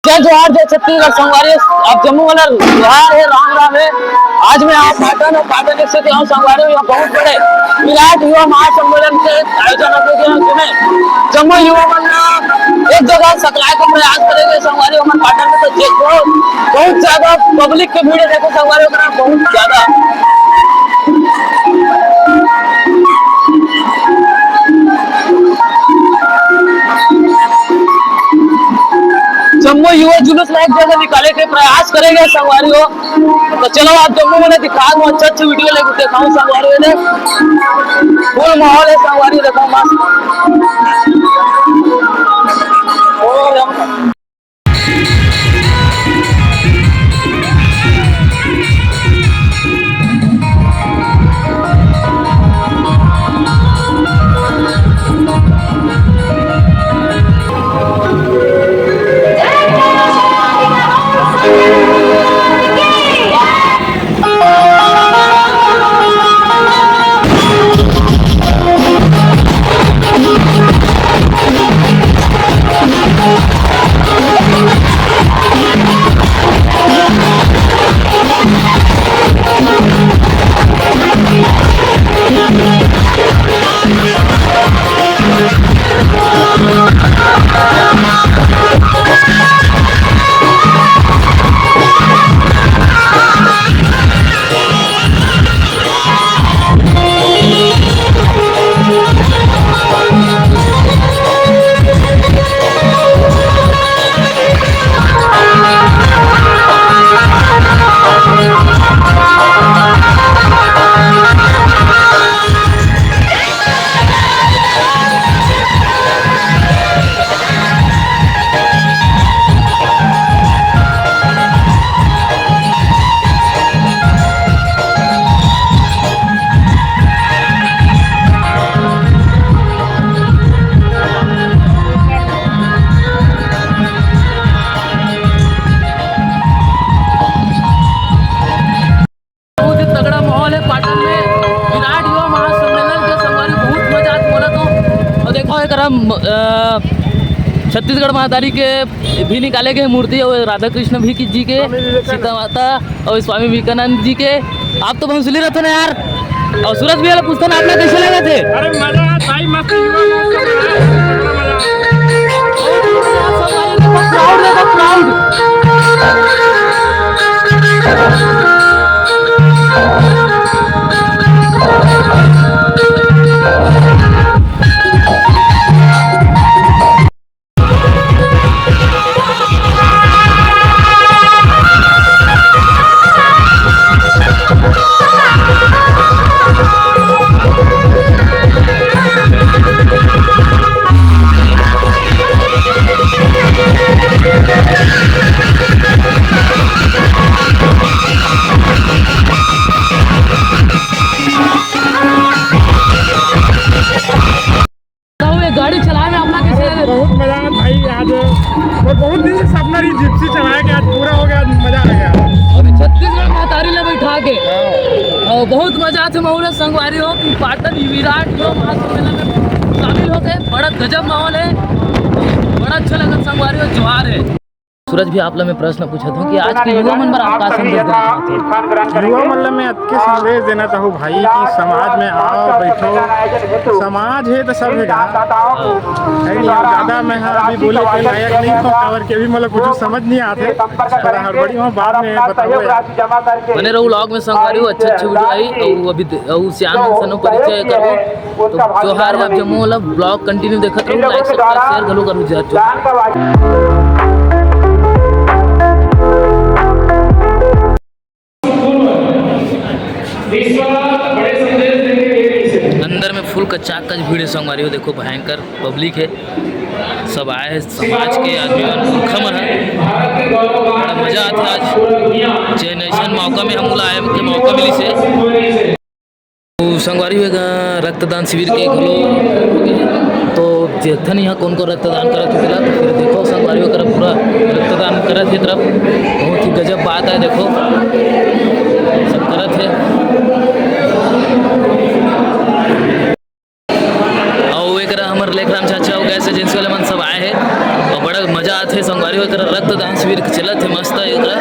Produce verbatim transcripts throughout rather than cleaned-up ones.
जय जोहार, जय छत्तीसगढ़ संगवारी। आप जम्मो मन ला जोहार हे, राम राम हे। आज मैं आप पाटन अउ पाटन देख सकत हव संगवारी, यहाँ बहुत बड़े विराट युवा महासम्मेलन के आयोजन होके गया, जेमे जम्मो युवा मन ला एक जगह सकलाय के प्रयास करे गे संगवारी, हमन पाटन में तो देखो बहुत ज्यादा पब्लिक के भीड़ हे, देखो संगवारी ओकरा बहुत ज्यादा। जम्मो युवा जुलूस ला एक जगह निकाले के प्रयास करे गे संगवारी हो। तो चलो आप जम्मो मन ला दिखात हव, अच्छा अच्छा वीडियो लेके देखाहूं संगवारी हो। फुल माहौल हे संगवारी, देखो मस्त। बहुत ही तगड़ा माहौल हे पाटन में विराट युवा महासम्मेलन के संगवारी, बहुत मजा आत मोला तो। अउ देखो एकरा म-, अ, छत्तीसगढ़ महतारी के भी निकाले गे हे मूर्ति अउ राधा कृष्ण भी की जी के, स्वामी विवेकानंद। सीता माता अउ स्वामी विवेकानंद जी के। आप तो भंसुली रहिथव ना यार। अउ सूरज भैया ला पूछथन आप ला कइसे लगत हे? अरे मजा आत भाई, मस्त युवा महोत्सव हे। प्राउड देखो, प्राउड। तो ये गाड़ी चलाए में अपना कैसे लगे? बहुत मजा आया भाई आज, और बहुत दिन से सपना रही जिप्सी चलाए के, आज पूरा हो गया, आज मजा आ गया। अभी छत्तीसगढ़ महतारी ला बैठा के। हाँ। अउ बहुत मजा आथे महुआ संगवारी हो कि पाटन विराट युवा महासम्मेलन में शामिल होके बड़ा गजब माहौल हे, बड़ा अच्छा लगत संगवारी हो, जोहार हे। सूरज भी आप ला मैं प्रश्न पूछत हूँ कि आज के युवा मन बर आप का संदेश देना चाहत हो? युवा मन ला मैं अतके संदेश देना चाहूँ भाई कि समाज में आओ, बैठो, समाज हे तो सब हे गा। है नहीं, अब ज्यादा मैं हाँ अभी बोले के लायक नहीं हूँ, काबर के अभी मोला कुछ समझ नहीं आथे, थोड़ा हड़बड़ी हूँ, बाद में बताऊँ यार। बने रहो vlog में संगवारी हो, अच्छे अच्छे वीडियो आई, अउ अभी दे-, अउ सियान मन से परिचय करबो। तो जोहार हे आप जम्मो ला, vlog continue देखत रहू, like, subscribe, share घलो करू, जोहार, जोहार। अंदर में full कचाकच भीड़ हे संगवारी हो, देखो भयंकर public हे, सब आए हे समाज के आदमी मन, पुरखा मन हे। बड़ा मजा आथे आज, जेन अइसन मौका में हमन ला आए के मौका मिलिस हे। तो संगवारी हो, एदे रक्तदान शिविर के घलो तो देखथन इहाँ कोन कोन रक्तदान करत हे तेला। तो फिर देखो संगवारी हो, पूरा रक्तदान करत हे तरफ, बहुत ही गजब बात हे। देखो सब करत हे। अउ एकरा हमर लेखराम चाचा अउ गैस एजेंसी वाले मन सब आए हे अउ बड़ा मजा आथे संगवारी हो। एकरा रक्तदान शिविर चलत हे मस्त एकरा।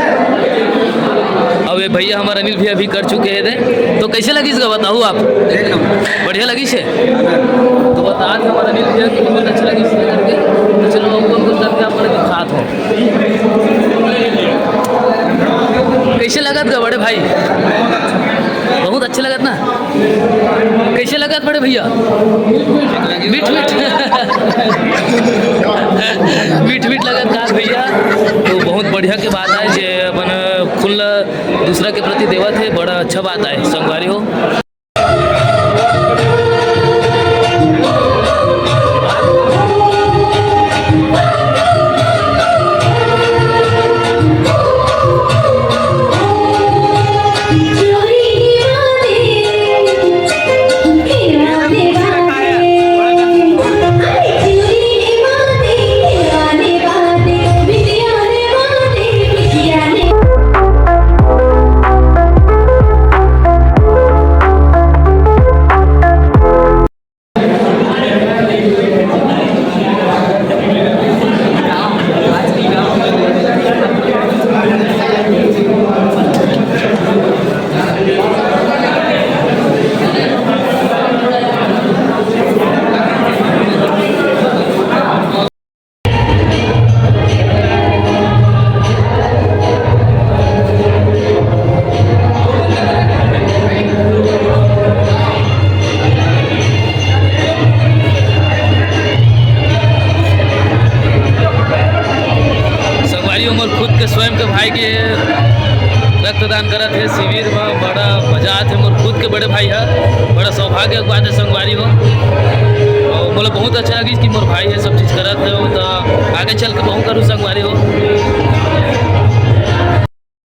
अब ये भैया हमारे अनिल भैया भी कर चुके हैं दे। तो कैसे लगिस गा बताहू आप? एक नंबर। बढ़िया लगिस हे? तो बता आज हमारे अनिल भैया कि बहुत अच्छा लगिस हे करके। तो चलो हम कौन कौन करके आप लोग दिखात हो। कैसे लगत गा बड़े भाई? बहुत अच्छा लगत ना? कैसे लगत बड़े भैया? मीठ मीठ। मीठ मीठ लगत का भैया? तो बहुत बढ़िया के बात है जे अपन खुल दूसरा के प्रति देवत है, बड़ा अच्छा बात है संगवारी हो। संगवारी हो, मोर खुद के स्वयं के भाई के रक्तदान करत हे शिविर में, बड़ा मजा आत हे। मोर खुद के बड़े भाई है, बड़ा सौभाग्य के बात है संगवारी हो। और मोला बहुत अच्छा लगिस कि मोर भाई है सब चीज करत है, तो आगे चल के बहुत करूँ संगवारी हो।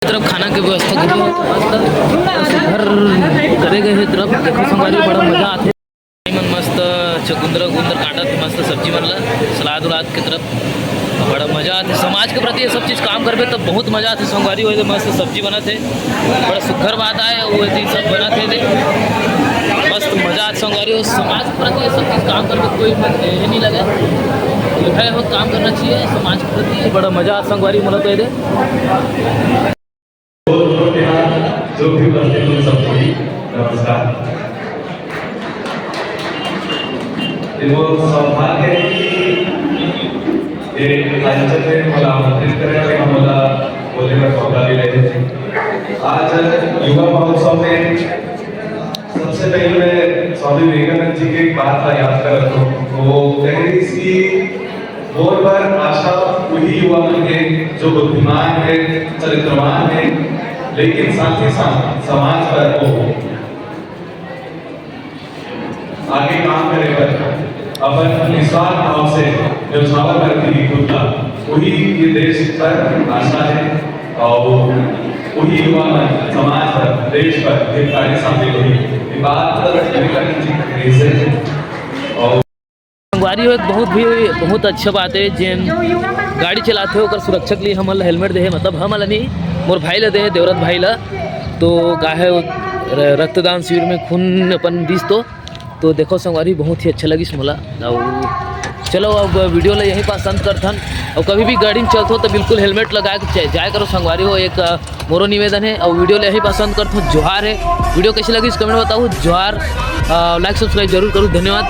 तरफ खाना के व्यवस्था करी है, घर करे गए हैं तरफ। देखो संगवारी, बड़ा मजा आते। मन मस्त चुकुंदर उकुंदर काटत हे, मस्त सब्जी मन ला, सलाद उलाद के तरफ बड़ा मजा आते। समाज के प्रति ये सब चीज काम करबे तब बहुत मजा आते। संगवारी हो, मस्त सब्जी बनत हे, बड़ा सुघर बात आए, वो दिन सब बनत हे दे। मस्त मजा आते संगवारी हो, समाज के प्रति ये सब चीज काम करबे कोई मन ये नहीं लगे, लिखाए हो काम करना चाहिए समाज के प्रति। बड़ा मजा आते संगवारी, मोला तो ये दे। जो भी उपस्थित हो सबको भी नमस्कार। ये वो सौभाग्य है कि ये आयोजन में मला आमंत्रित करे और हम मला बोले का मौका भी रहे थे। आज युवा महोत्सव में सबसे पहले मैं स्वामी विवेकानंद जी के एक बात का याद करता हूँ। वो कहे कि मोर बर आशा उही युवा मन हे, जो बुद्धिमान हे, चरित्रवान हे, लेकिन साथ ही साथ समाज बर वो आगे काम करे बर अपन निस्वार्थ भाव से न्योछावर करती खुद ला, उही ये देश बर आशा हे और उही युवा मन समाज बर, देश बर हितकारी साबित होही। ये बात विवेकानंद जी के कहे से और संगवारी हो, एक बहुत भी, बहुत अच्छा बात है, जेन गाड़ी चलाथे ओकर सुरक्षा के लिए हमन ला हेलमेट दे हे, मतलब हमन ला नहीं, मोर भाई ला दे हे, देवरत भाई ला। तो का है, वो र-, रक्तदान शिविर में खून अपन दिस तो, तो देखो संगवारी, बहुत ही अच्छा लगिस मोला। अउ चलो अब वीडियो ला यहीं पास अंत करथन, और कभी भी गाड़ी में चलथो तो बिल्कुल हेलमेट लगा के च-, जाया करो संगवारी हो। एक, अ, मोरो निवेदन है, और वीडियो ला यहीं पास अंत करथो। जोहार है, वीडियो कैसी लगिस कमेंट बताओ। जोहार, अ, लाइक सब्सक्राइब जरूर करो। धन्यवाद।